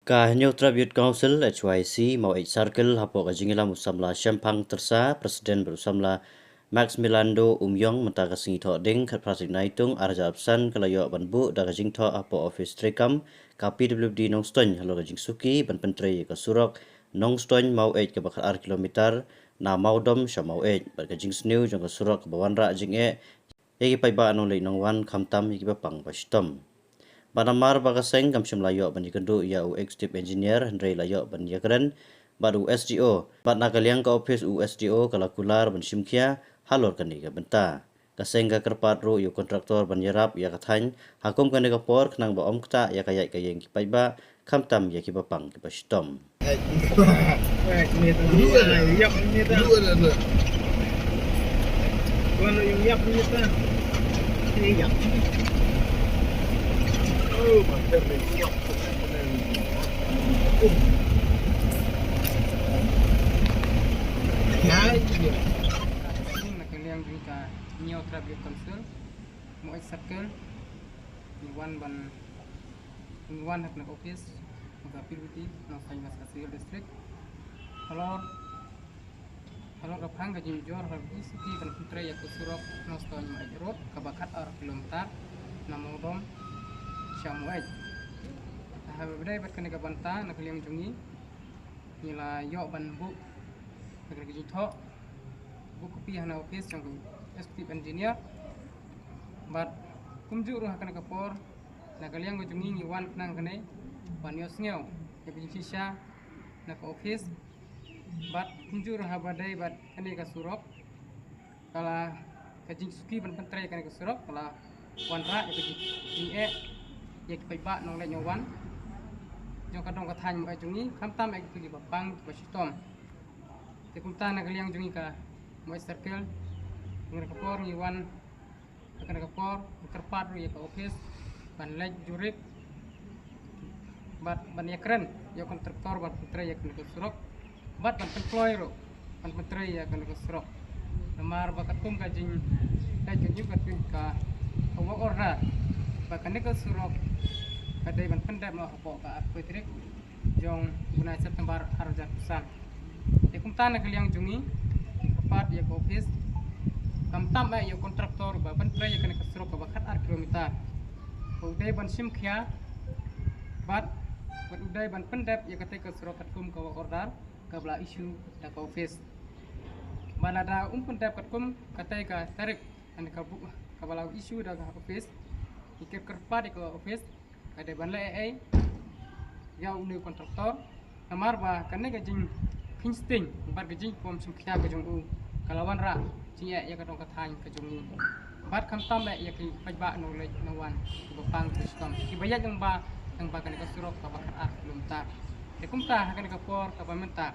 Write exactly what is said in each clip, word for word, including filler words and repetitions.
Ka Hynñiewtrep Youth Council, H Y C, Maweit Circle, hapoh ka jingïalam u samla Shemphang Tyrsa, President, bad u samla Maximiliano Umïong, mynta ka sngi Thohdieng, khatphra tarik Naitung, arhajar arphew san, ka la ïoh ban buh da ka jingthoh hapoh office treikam ka P W D Nongstoiñ, halor ka jingsuki ban pyntrei ïa ka surok Nongstoiñ Maweit kaba khatar kilometer na Mawdom sha Maweit, bad ka jingsniew jong ka surok kaba wanrah jingeh ïa ki paidbah nongleit nongwan, khamtam ïa kiba pang ba shitom. Bad namar ba ka seng kam shym la ïoh ban ïakynduh ïa u Executive Engineer, hynrei la ïoh ban ïakren bad u S D O, bad na ka liang ka office u S D O ka la kular ban shim khia halor kane ka bynta. Ka seng ka kyrpad ruh ïa u kontraktor ban ïarap ïa ka thaiñ ha kum kane ka por, khnang ba ym ktah ïa ka ïaid ka ïeng ki paidbah, khamtam ïa kiba pang kiba shitom. Na ka liang jong ka Hynñiewtrep Youth Council, Maweit Circle, ngi wan ban, ngi wan ha kane ka office jong ka P W D Nongstoiñ West Khasi Hills District. Halor, halor ka phang ka jingujor ha ka jingsuki ban pyntrei ïa ka surok Nongstoiñ Maweit Road kaba khatar kilometer na Mawdom sha Maweit. Haba ïadei bad kane ka bynta, na ka liang jong ngi, ngi la ïoh ban buh da kane ka jingthoh, buh copy ha kane ka office jong ka Executive Engineer. Bad kumjuh ruh ha kane ka por, na ka liang ka jong ngi, ngi wan khnang kane ban ïohsngew ïa ka jingshisha na ka office. Bad kumjuh ruh haba ïadei bad kane ka surok, ka la, ka jingsuki ban pyntrei kane ka surok ka la wanrah ïa ka jing, jingeh ïa ki paidbah nongleit nongwan jong ka dong ka thaiñ Maweit jong ngi, khamtam ïa kito kiba pang kiba shitom. Te kumta na ka liang jong ngi ka Maweit Circle, ha kane ka por ngi wan, ha kane ka por ngi kyrpad ruh ïa ka office ban leit jurip bad ban ïakren ïa u kontraktor ban pyntrei ïa kane ka surok, bad ban pynkloi ruh ban pyntrei ïa kane ka surok. Namar ba katkum ka jingleit ka jong ka, ka work order, ba kane ka surok ka dei ban pyndep noh hapoh ka arphew tarik jong u bnai September arhajar arphew san. Te kumta na ka liang jong ngi, ngi kyrpad ïa ka office, khamtam eh ïa u kontraktor ba pyntrei ïa kane ka surok kaba khatar kilometer, ba u dei ban shim khia bad, bad u dei ban pyndep ïa katei ka surok katkum ka work order kaba la issue da ka office. Bad lada um pyndep katkum katei ka tarik, lane ka buh kaba la issue da ka office, ngi kyrpad ïa ka office ka dei ban leh ei ei ïa une u kontraktor. Namar ba kane ka jingkheiñ sting bad ka jingpom shim khia ka jong u ka la wanrah jingeh ïa ka dong ka thaiñ ka jong ngi, bad khamtam eh ïa ki paidbah nongleit nongwan kiba pang kiba shitom, kiba ïaid lyngba, lyngba kane ka surok kaba khatar kilometer. Te kumta ha kane ka por kaba mynta,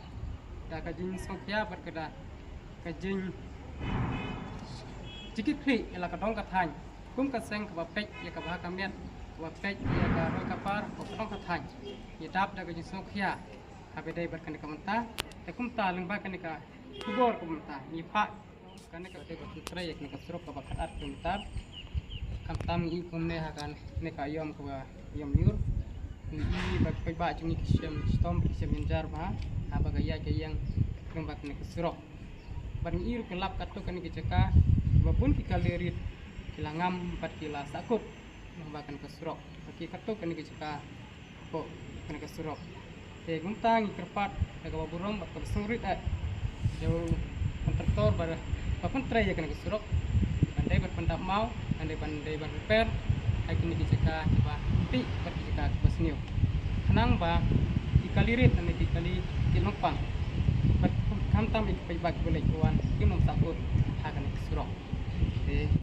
da ka jingsngewkhia bad ka da ka jing, jingkitkhlieh ïa la ka dong ka thaiñ, kum ka seng kaba peit ïa ka bha ka miat, kaba peit ïa ka roi ka par ka dong ka thaiñ, ngi dap da ka jingsngewkhia haba ïadei bad kane ka bynta. Te kumta lyngba kane ka khubor ka bynta, ngi phah kane ka dei ba pyntrei ïa kane ka surok kaba khatar kilometer. Khamtam ngi i kumne ha kane ka ïom kaba ïom lyiur, ngi i ba ki paidbah jong ngi ki shem shitom, ki shem jynjar bha haba ka ïaid ka ïeng lyngba kane ka surok. Bad ngi i ruh ki lap katto katne ki jaka ba bun ki kali rit ki la ngam bad ki la sahkut lyngba kane ka surok. Ba ki katto katne ki jaka hapoh kane ka surok. Te kumta ngi kyrpad da kaba burom bad kaba sngewrit eh ïa u kontraktor ba, ba pyntrei ïa kane ka surok, ban dei ban pyndap maw, ban dei ban, dei ban repair ha kine ki jaka kiba tih bad ki jaka kiba sniew, khnang ba ki kali rit lane ki kali ki nongpang bad khamtam ïa ki paidbah kiba leit ki wan kim nym sahkut ha kane ka surok. Te